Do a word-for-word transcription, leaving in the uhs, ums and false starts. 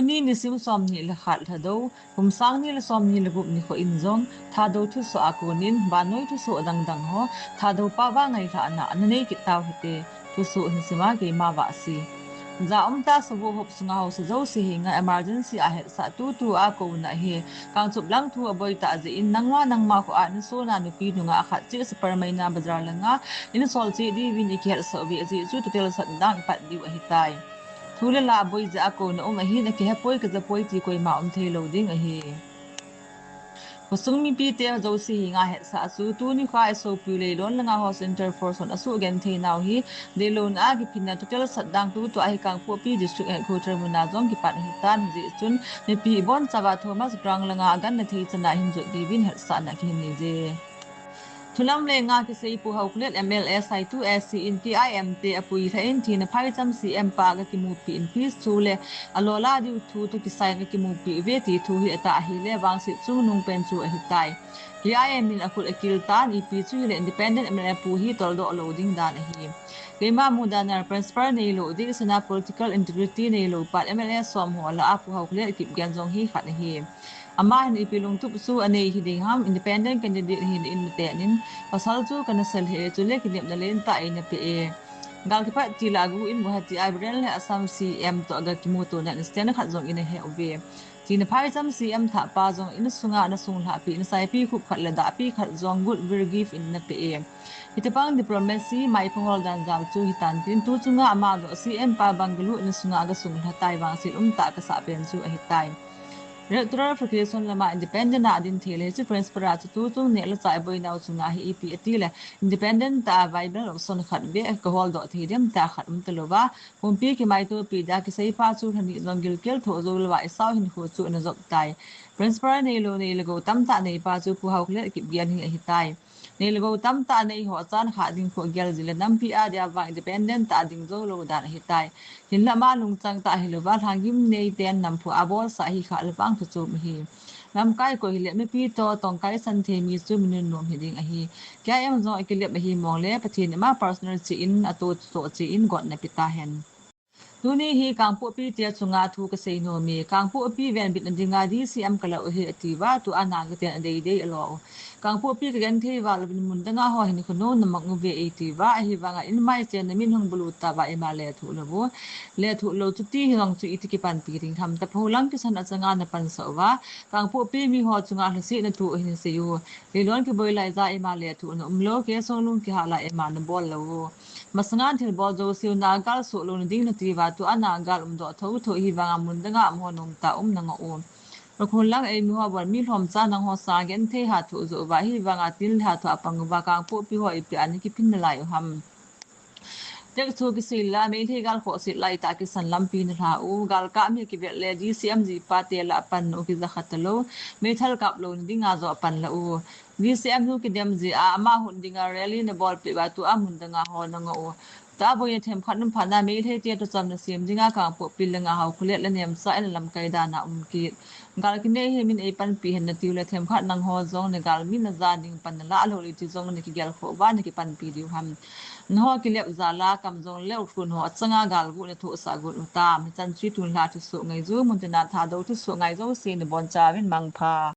Tuni nisim somni le khat Thadou, kum sang ni le somni le gup nikho in jong Thadou thusoh a konin vannoi thusoh dangdang ho Thadou pao va ngailhahna ana nei kit tau hite. Thusoh hin sima keima Vahsi. Jaum tah, Sabo hop sunga haosa jouse henga emergency a hetsah tutu a kouna hi Kangchup lang thu aboi tah jeh in nangma nangma kho a nasona nupi nungah khat cheh Super Maina Bazar langa in sol cheh diuvin ikihetsah uve, ajeh chu total shutdown ipat diu ahitai. Thu le la aboi jeh a kouna um ahin, akihepoi, kijapoi ti koima um theilou ding ahi. Khosung mipite jouse henga hetsah chu tuni kho a isopiu Leilon langa ho Centre Force hon asuh genthei nau hi deilouna a kiphinna total shutdown tutu a hi Kangpokpi District Headquarter muna jong kipat ahitan, hijeh chun mipi ibonchauva Thomas Ground langa agangna thei chana hin jot diuvin hetsahna kihin neije. Thulam lenga kisei Pu Haokholet M L A Saitu S C in K I M te apuilhah in thina phaicham C M pa aga kimupi in peace thu le alola diu thu toh kisai in akimupi uve ti thu hi atah ahile vangset chungnung pen chu ahitai. K I M in akhut akil tan, ipi chu hile independent M L A pu hi toldoh lou ding dan ahi. Keima mudan a principle neilou ding, sana political integrity neilou pat M L A som ho lah a Pu Haokholet Kipgen jong hi khat ahi. Ama hin ipi lungtup chu anei hiding ham, independent candidate ahin in atenin, pasal chu kana sel he, chule kinepna lentah eina pe e. Gal kiphat tila agu in Guwahati a Biren le Assam C M toh aga kimuto na instant khat jong ina he uve. Thina phaicham C M thahpa jong in sunga ana sunglhahpi in saipi khup khat le dahpi khat jong goodwill gift in ana pe e. Hitobang diplomacy maipha hol dan jal chu hitan tin, tu chunga ama toh C M pa bungalow in sunga aga sunglha tai, vangset umtah kasah pen chu ahitai. Electoral Federation lama independent a adin thei le hiche principle a chu tuchung neh le chah iboinau chunga hi ipi atile independent tah a viable option khat beh kaholdoh thei dem tia khat umtalouva, pumpi kimaitopi dia kiseipa chu lhani jong gilkel thoh joulouva isao hinkho chu ana jop tai. Principle neilou nei le gou tamtah neipa chu Pu Haokholet Kipgen hi ahitai. Nei le gou tamtah nei ho achan khah ding khu agel jile nampi a dia vang independent tah a ding joulou dan ahitai. Hinla ama lungchang tah hilouva lhanggim neiten namphu a bolsah hi khah le vang thuchom ahi. Lamkai koi hile mipi toh tongkai san thei mi chu mi nunnom hiding ahi. K I M jong akilep ahi mongle Pathen in ama personal cheh in atoh toh cheh in gotna pe tahen. Tuni hi Kangpokpi te chunga thu kasei nom e. Kangpokpi venbitna dinga D C M kalah u ahi atiuva, tua nang katen adeidei alou. Kangpokpi kagenthei val uvin mun danga ho hin khonung namang uve eitiuva, ahivanga in mai chenna min hung bulu tauva ima lethuh lou u. Lethuh lou chuti hi jong chu iti kipanpi ding ham, tapho lang kisan achanga napansah uva, Kangpokpi miho chunga lhasetna thu hin sei u. Leilon kiboi laija ima lethuhna umlou, keisonglung kihah lai ima nabol lou u. Masanga thilbol jouseu nagal soh louna ding natiuva, tua nagal umdoh thotho hivanga mun danga umho nomtah um nangoh u. Rakhun lang eimiho bol mi lhomcha nangho sanga genthei hathoh joh uva, hivanga tin le hathoh apang uva Kangpokpi ho ipi a nakiphin nalai u ham. Tekchu kiseila, Meitei gal khohset laitah kisan lampi nalha u, galkah mi kivet le D C M jipa te lah apan u kijakha talou, meithal kap louna dinga joh apan lah u. D C M nu kidem jeh a, ama hun dinga rally nabolpeh uva tua mun danga ho nangoh u. Tua boina themkhat um phatna Meitei te toh chamna sem dinga Kangpokpi langa Haokholet le Nemcha in lamkai dan a um kit. Gal kinei hi min eipanpi hen natiu le themkhat nangho jong nagal mi naja ding pan nalah lou le ti jong nakigel khoh uva nakipanpi diu ham. Nangho kilep jal a kam jong le ukhun ho achanga galgu nathohsah got u tam. Hichan chu tunlha thusoh ngaiju, muntina Thadou thusoh ngai jouse nabonchauvin mangpha.